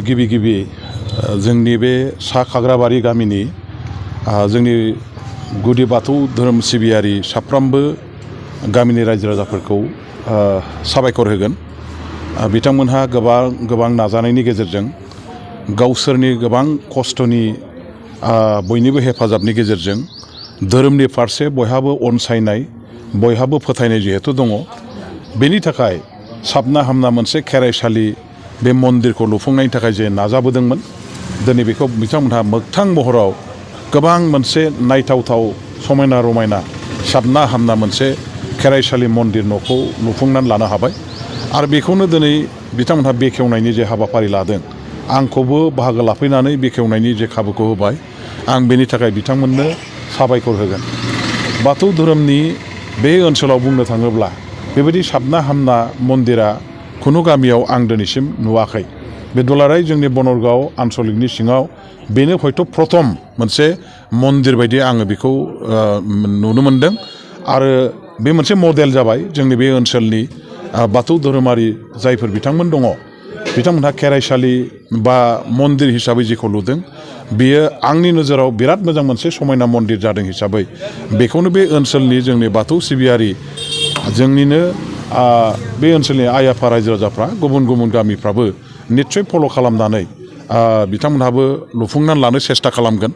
गिबि गिबि जोंनि बे सा खाग्राबारि गामिनि जोंनि गुदि बाथौ धोरोम सिबियारि साफ्रोमबो गामिनि रायजो राजाफोरखौ साबायखर होगोन। बिथांमोनहा गोबां नाजानायनि गेजेरजों गावसोरनि गोबां खस्थ'नि बयनिबो हेफाजाबनि गेजेरजों धोरोमनि फारसे बयहाबो अनसायनाय बयहाबो फोथायनाय जिहेतु दङ, बेनि थाखाय साबना हामना मोनसे खेराइसालि बे मन्दिरखौ लुफुंनायनि थाखाय जे नाजाबोदोंमोन, दिनै बेखौ बिथांमोनहा मोगथां महराव गोबां मोनसे नायथावथाव समायना रमायना साबना हामना मोनसे खेराइसालि मन्दिर न'खौ लुफुंनानै लानो हाबाय। आरो बेखौनो दिनै बिथांमोनहा बेखेवनायनि जे हाबाफारि लादों, आंखौबो बाहागो लाफैनानै बेखेवनायनि जे खाबुखौ होबाय, आं बेनि थाखाय बिथांमोननो साबायखर होगोन। बाथौ धोरोमनि बे ओनसोलाव बुंनो थाङोब्ला बेबायदि साबना हामना मन्दिरा खुनु गामियाव आं दिनैसिम नुवाखै। बे दुलाराय जोंनि बनरगाव आन्सलिकनि सिङाव बेनो हयथ' प्रथम मोनसे मन्दिर बायदि आङो बेखौ नुनो मोनदों। आरो बे मोनसे मडेल जाबाय जोंनि बे ओनसोलनि बाथौ धोरोमारि जायफोर बिथांमोन दङ, बिथांमोनहा खेराइसालि बा मन्दिर हिसाबै जेखौ लुदों, बेयो आंनि नोजोराव बिराद मोजां मोनसे समायना मन्दिर जादों हिसाबै बेखौनो बे ओनसोलनि जोंनि बाथौ सिबियारि जोंनिनो बे ओनसोलनि आइ आफा रायजो राजाफ्रा गुबुन गुबुन गामिफ्राबो निस्सय फल' खालामनानै बिथांमोनहाबो लुफुंनानै लानो सेस्था खालामगोन।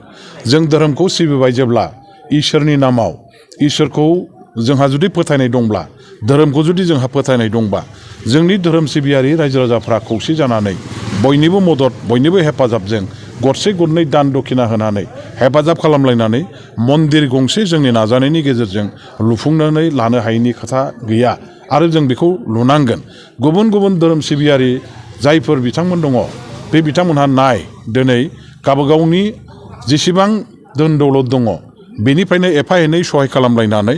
जों धोरोमखौ सिबिबाय जेब्ला इसोरनि नामाव, इसोरखौ जोंहा जुदि फोथायनाय दंब्ला, धोरोमखौ जुदि जोंहा फोथायनाय दंबा, जोंनि धोरोम सिबियारि रायजो राजाफ्रा खौसे जानानै बयनिबो मदद बयनिबो हेफाजाबजों गरसे गरनै दान दखिना होनानै हेफाजाब खालामलायनानै मन्दिर गंसे जोंनि नाजानायनि गेजेरजों लुफुंनानै लानो हायैनि खोथा गैया। आरो जों बेखौ लुनांगोन। गुबुन गुबुन धोरोम सिबियारि जायफोर बिथांमोन दङ, बे बिथांमोनहा दिनै गावबागावनि जेसेबां धोन दौलत दङ बेनिफ्रायनो एफा एनै सहाय खालामलायनानै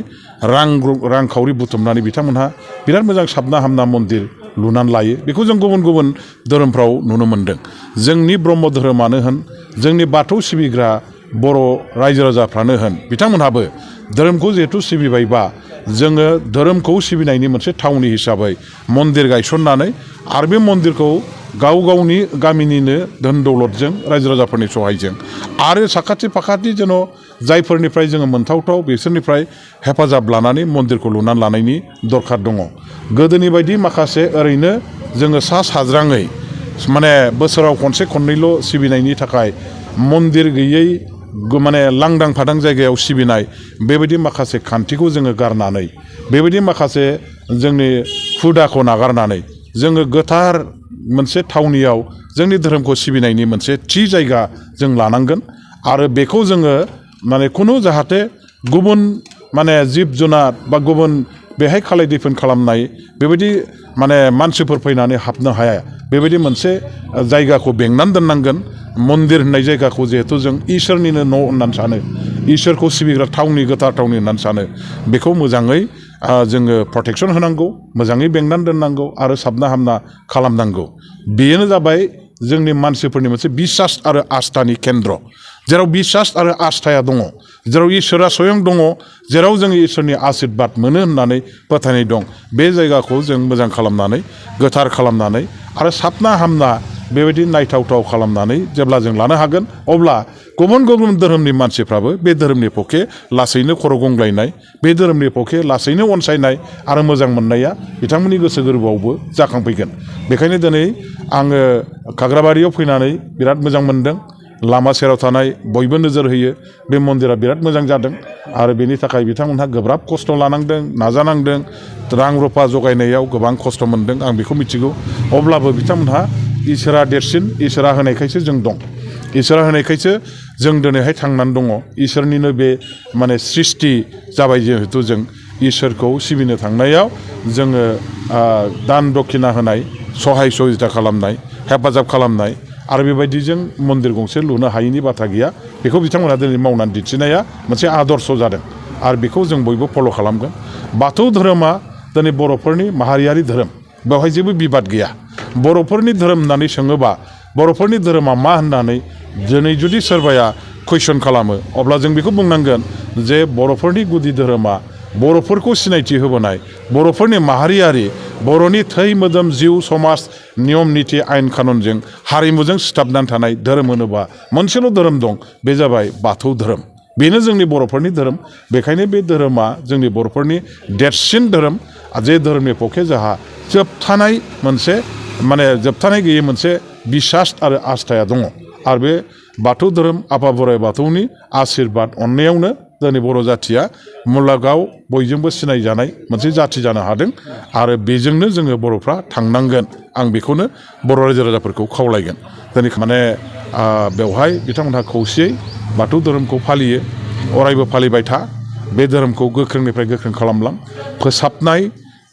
रांखावरि बुथुमनानै बिथांमोनहा बिराद मोजां साबना हामना मन्दिर लुनानै लायो। बेखौ जों गुबुन गुबुन धोरोमफ्राव नुनो मोनदों। जोंनि ब्रह्म धोरोमानो होन, जोंनि बाथौ सिबिग्रा बर' रायजो राजाफ्रानो होन, बिथांमोनहाबो धोरोमखौ जिहेथु सिबिबायबा जोङो धोरोमखौ सिबिनायनि मोनसे थावनि हिसाबै मन्दिर गायसननानै आरो बे मन्दिरखौ गाव गावनि गामिनिनो धोन दौलतजों रायजो राजाफोरनि सहायजों आरो साखाथि फाखाथि जेन' जायफोरनिफ्राय जोङो मोनथावथाव बिसोरनिफ्राय हेफाजाब लानानै मन्दिरखौ लुनानै लानायनि दरखार दङ। गोदोनि बायदि माखासे ओरैनो जोङो साज्राङै माने बोसोराव खनसे खननैल' सिबिनायनि थाखाय मन्दिर गैयै माने लांदां फादां जायगायाव सिबिनाय, बेबायदि माखासे खान्थिखौ जोङो गारनानै, बेबायदि माखासे जोंनि हुदाखौ नागारनानै जोङो गोथार मोनसे थावनियाव जोंनि धोरोमखौ सिबिनायनि मोनसे थि जायगा जों लानांगोन। आरो बेखौ जोङो माने खुनु जाहाथे गुबुन माने जिब जुनार बा गुबुन बेहाय खालाय दैफोन खालामनाय बेबायदि माने मानसिफोर फैनानै हाबनो हाया, बेबायदि मोनसे जायगाखौ बेंनानै दोननांगोन। मन्दिर होननाय जायगाखौ जिहेथु जों इसोरनिनो न' होननानै सानो, इसोरखौ सिबिग्रा थावनि, गोथार थावनि होननानै सानो, बेखौ मोजाङै जोङो प्रटेकसन होनांगौ, मोजाङै बेंनानै दोननांगौ आरो साबना हामना खालामनांगौ। बेनो जाबाय जोंनि मानसिफोरनि मोनसे बिसास आरो आस्थानि केन्द्र। जेराव बिसास आरो आस्थाया दङ, जेराव इसोरा स्वयं दङ, जेराव जोङो इसोरनि आशीर्बाद मोनो होननानै फोथायनाय दं, बे जायगाखौ जों मोजां खालामनानै गोथार खालामनानै आरो साबना हामना बेबायदि नायथावथाव खालामनानै जेब्ला जों लानो हागोन, अब्ला गुबुन गुबुन धोरोमनि मानसिफ्राबो बे धोरोमनि पक्षे लासैनो खर' गंग्लायनाय, बे धोरोमनि पक्षे लासैनो अनसायनाय आरो मोजां मोननाया बिथांमोननि गोसो गोरबोआवबो जाखांफैगोन। बेखायनो दिनै आङो खाग्राबारियाव फैनानै बिराद मोजां मोनदों। लामा सेराव थानाय बयबो नोजोर होयो, बे मन्दिरा बिराद मोजां जादों। आरो बेनि थाखाय बिथांमोनहा गोब्राब खस्थ' लानांदों, नाजानांदों, रां रुफा जगायनायाव गोबां खस्थ' मोनदों, आं बेखौ मिथिगौ। अब्लाबो बिथांमोनहा इसोरा देरसिन, इसोरा होनायखायसो जों दं, इसोरा होनायखायसो जों दिनैहाय थांनानै दङ। इसोरनिनो बे माने सृष्टि जाबाय, जिहेथु जों इसोरखौ सिबिनो थांनायाव जोङो दान दक्षिना होनाय, सहाय सहिदा खालामनाय, हेफाजाब खालामनाय आरो बेबायदिजों मन्दिर गंसे लुनो हायैनि बाथ्रा गैया। बेखौ बिथांमोनहा दिनै मावनानै दिन्थिनाया मोनसे आदर्श जादों आरो बेखौ जों बयबो फल' खालामगोन। बाथौ धोरोमा दिनै बर'फोरनि माहारियारि धोरोम, बेवहाय जेबो बिबाद गैया। बर'फोरनि धोरोम होननानै सोङोबा बर'फोरनि धोरोमा मा होननानै दिनै जुदि सोरबाया कुइसन खालामो, अब्ला जों बेखौ बुंनांगोन जे बर'फोरनि गुदि धोरोमा बर'फोरखौ सिनायथि होबोनाय बर'फोरनि माहारियारि बर'नि थै मोदोम जिउ समाज नियम निथि आयेन खानुनजों हारिमुजों सिथाबनानै थानाय धोरोम होनोबा मोनसेल' धोरोम दं बे जाबाय बाथौ धोरोम बेनो जोंनि बर'फोरनि धोरोम बेखायनो बे धोरोमा जोंनि बर'फोरनि देरसिन धोरोम जे धोरोमनि पक्षे जोंहा जोबथानाय मोनसे माने जोबथानाय गैयै मोनसे बिसास आरो आस्थाया दङ आरो बे बाथौ धोरोम आफा बोराइ बाथौनि आशीर्बाद अननायावनो जोंनि बर' जाथिया मुलुगाव बयजोंबो सिनायजानाय मोनसे जाथि जानो हादों आरो बेजोंनो जोङो बर'फ्रा थांनांगोन आं बेखौनो बर' रायजो राजाफोरखौ खावलायगोन दिनै माने बेवहाय बिथांमोनहा खौसेयै बाथौ धोरोमखौ फालियो अरायबो फालिबाय था बे धोरोमखौ गोख्रोंनिफ्राय गोख्रों खालामलां फोसाबनाय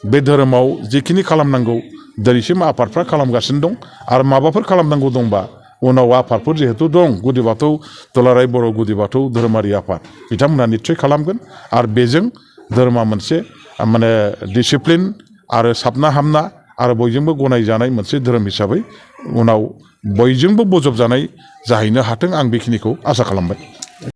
बे धोरोमाव जिखिनि खालामनांगौ दिनैसिम आफादफ्रा खालामगासिनो दं आरो माबाफोर खालामनांगौ दंबा उनाव आफादफोर जिहेतु दं गुदि बाथौ दुलाराय बर' गुदि बाथौ धोरोमारि आफाद बिथांमोनहा निस्सय खालामगोन आरो बेजों धोरोमा मोनसे माने डिसिप्लिन आरो साबना हामना आरो बयजोंबो गनायजानाय मोनसे धोरोम हिसाबै उनाव बयजोंबो बजबजानाय जाहैनो हाथों आं बेखिनिखौ आसा खालामबाय